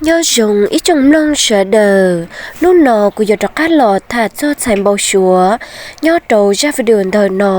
Nyob zoo ib tsoom mloog sawv daws, hnub no kuv yuav rov qab los tham txog txhais npau suav. Nyob rau zaj video ntawm no,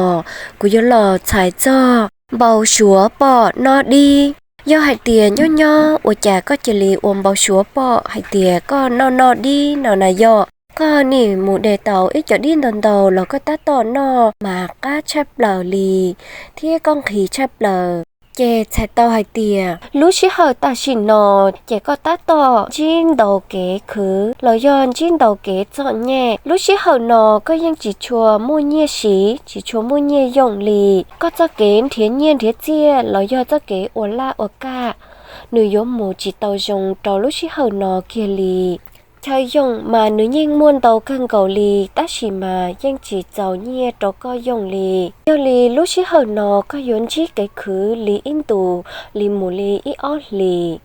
kuv yuav los txhais txog npau suav pom noj dib. Yog hais tias nyob nyob ua cas koj cia li ua npau suav pom hais tias koj noj noj dib no na yom? Koj nim mus de tau ib co dib ntau ntau los koj tab tom noj mas qab tshaj plaws li, thiab koj nqhis tshaj plaws. Ces txhais tau hais tias lub sij hawm tam sim no ces koj tab tom ntsib ntau kev khwv los yog ntsib ntau kev txom nyem. Lub sij hawm no koj yeej tsis tshua muaj nyiaj siv, tsis tshua muaj nyiaj yoom li. Koj txoj kev nrhiav nyiaj nrhiav txiaj los yog txoj kev ua laj ua kam, nws yuav mus tsis tau zoo rau lub sij hawm no kiag li. Chaw yoom mas nws yeej muaj ntau kawg nkaus li, tab sis mas yeej tsis txaus nyiaj rau koj yoom li. Yog li lub sij hawm no koj yuav ntsib kev khwv li ib ntus, li mus li ib ob hlis.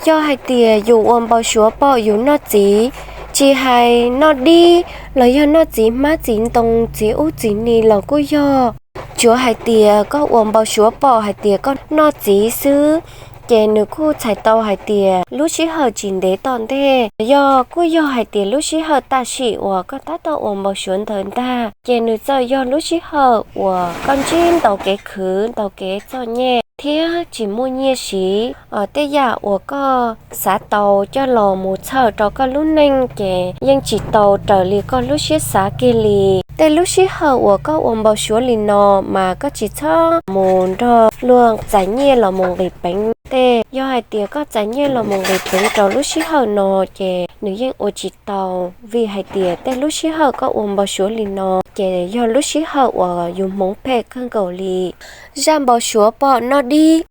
Yog hais tias yus ua npau suav pom yus noj txiv, tsis hais noj dib los yog noj txiv hmab txiv ntoo txiv ub txiv ni los kuj yog, tsuav hais tias koj ua npau suav pom hais tias koj noj txiv xwb, ces nws kuj txhais tau hais tias lub sij hawm tsis ntev tom ntej, yog kuj yog hais tias lub sij hawm tam sim uas koj tab tom ua npau suav ntawd ntag, ces nws txawm yog lub sij hawm uas koj ntsib ntau kev khwv ntau kev txom nyem thiab tsis muaj nyiaj siv. Tej yam uas koj xav tau coj los mus txhawm rau koj lub neej ces yeej tsis tau raws li koj lub siab xav kiag li. Tej lub sij hawm uas koj ua npau suav li no mas koj tsis txhob mus nrog luag txais nyiaj los mus nqis peev. Tej yog hais tias koj txais nyiaj los mus nqis peev rau lub sij hawm no ces nws yeej ua tsis tau, vim hais tias tej lub sij hawm koj ua npau suav li no ces yog lub sij hawm uas yus hmoov phem kawg nkaus li. Zaj npau suav pom noj dib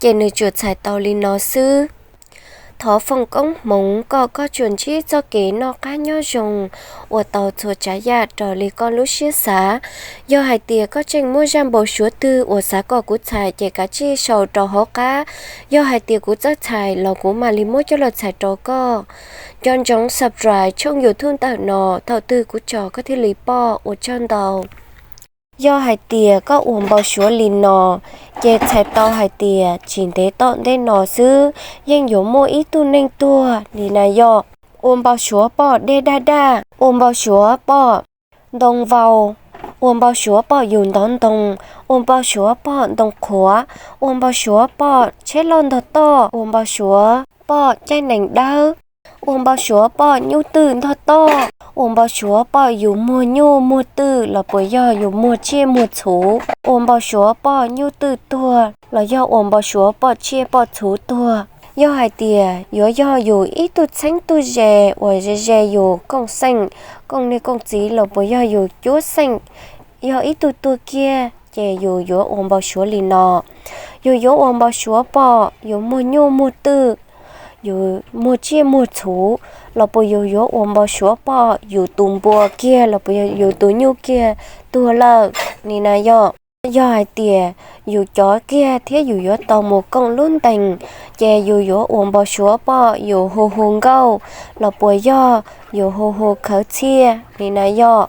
ces nws tsuas txhais tau li no xwb. Thov foom koob hmoov kom koj tsuas ntsib txoj kev noj qab nyob zoo, ua tau txhua tsav yam raws li koj lub siab xav. Yog hais tias koj tseem muaj zaj npau suav twg uas xav kom kuv txhais ces kav tsij sau rau hauv qab. Yog hais tias kuv txawj txhais los kuv mam li muab coj los txhais rau koj. Nco ntsoov subscribe tshooj YouTube ntawm no, thaum twg kuv tso koj thiaj li pom. Ua tsaug ntau. Yog hais tias koj ua npau suav li no, ces txhais tau hais tias tsis ntev tom ntej no xwb yeej yuav muaj ib tug neeg tuag li na yom. Ua npau suav pom dej daj daj, ua npau suav pom ntoo vau, ua npau suav pom yus ntov ntoo, ua npau suav pom ntoo qhuav, ua npau suav pom tsheb loj ntog toj, ua npau suav pom caij nees dawb, ua npau suav pom nyuj twm ntog toj, ua npau suav pom yus muag nyuj muag twm los puas yog yus muag tsiaj muag txhuv, ua npau suav pom nyuj twm tuag los yog ua npau suav pom tsiaj pom txhuv tuag. Yog hais tias yuav yog yus ib tug txheeb tug ze uas ze ze yus kooj xeem, kooj niam kooj txiv los puas yog yus cuab xeem, yog ib tug tuag kiag ces yus yuav ua npau suav li no. Yus yuav ua npau suav pom yus muag nyuj muag twm, yus muag tsiaj muag txhuv, los puas yus yuav ua npau suav pom yus tus npua kiag los puas yog yus tus nyuj kiag tuag lawm ni na yom. Yog hais tias yus cov kiag thiab yus yuav tau mus koom lub ntees, ces yus yuav ua npau suav pom yus hu hu nkauj, los puas yog yus hu hu khawv txhiaj ni na yom,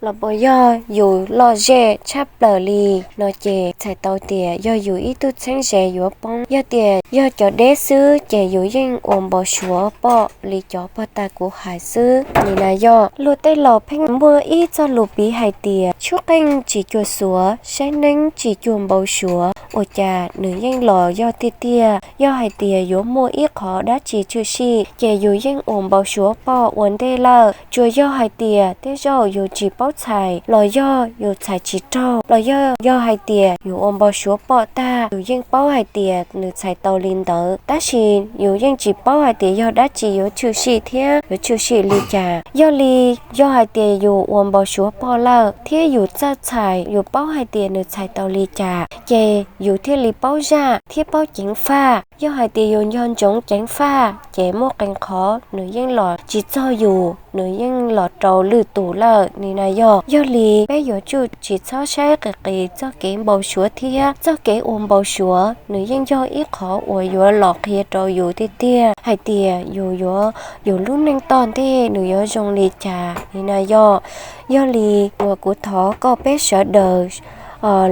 los puas yog yus lom zem tshaj plaws li no ces txhais tau tias yog yus ib tug txheeb ze yuav poob. Yog tias yog cov deb xwb ces yus yeej ua npau suav pom li cov pog tas kuv hais xwb ni na yom. Luag tej laus pheej muaj ib txoj lus piv hais tias tshub qeej tsis cuag xuav, saib neeb tsis cuag npau suav. Ua cas nws yeej los yog tiag tiag. Yog hais tias yuav muaj ib qhov dab tsi tshwm sim ces yus yeej ua npau suav pom ua ntej lawm. Tsuas yog hais tias tej zaum yus tsis paub txhais, los yog yus txhais tsis raug, los yog, yog hais tias yus ua npau suav pom tag, yus yeej paub hais tias nws txhais tau li ntawd, tab sis yus yeej tsis paub hais tias yog dab tsi yuav tshwm sim thiab yuav tshwm sim li cas. Yog li, yog hais tias yus ua npau suav pom lawm thiab yus txawj txhais, yus paub hais tias nws txhais tau li cas, ces yus thiaj li paub zaj thiab paub ceev faj. Yog hais tias yus nco ntsoov ceev faj ces muaj qee qhov nws yeej los tsis txog yus, nws yeej los rau lwm tus lawm ni na yog. Yog li peb yuav tsum tsis txhob saib qis qis txoj kev npau suav thiab txoj kev ua npau suav nws yeej yog ib qhov uas yuav los qhia rau yus tiag tiag hais tias yus yuav, yus lub neej tom ntej nws yuav zoo li cas ni na yog. Yog li uas kuv thov kom peb sawv daws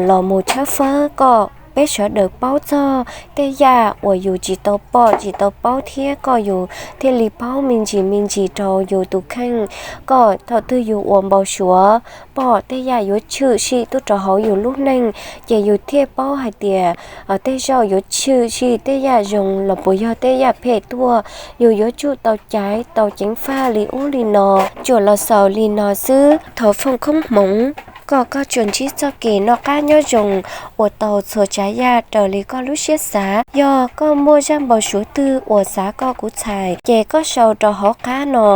los mus tshawb fawb kom peb sawv daws paub txog tej yam uas yus tsis tau pom tsis tau paub thiab koj yus thiaj li paub me ntsis me ntsis rau yus tus kheej. Koj thaum twg yus uas npau suav pom tej yam yuav tshwm sim tuaj rau hauv yus lub neej, ces yus thiaj paub hais tias tej zaum yuav tshwm sim tej yam zoo los puas yog tej yam phem tuaj. Yus yuav tsum tau caiv tau ceev faj li ub li no. Tsuas los xaus li no xwb, thov foom koob hmoov kom koj tsuas ntsib txoj kev noj qab nyob zoo, ua tau txhua tsav yam raws li koj lub siab xav. Yog koj muaj zaj npau suav twg uas xav kom kuv txhais ces koj sau rau hauv qab no.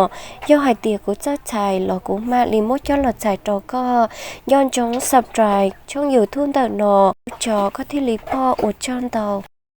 Yog hais tias kuv txawj txhais los kuv mam li muab coj los txhais rau koj. Nco ntsoov subscribe tshooj YouTube ntawm no, ua tso koj thiaj li pom. Ua tsaug ntau.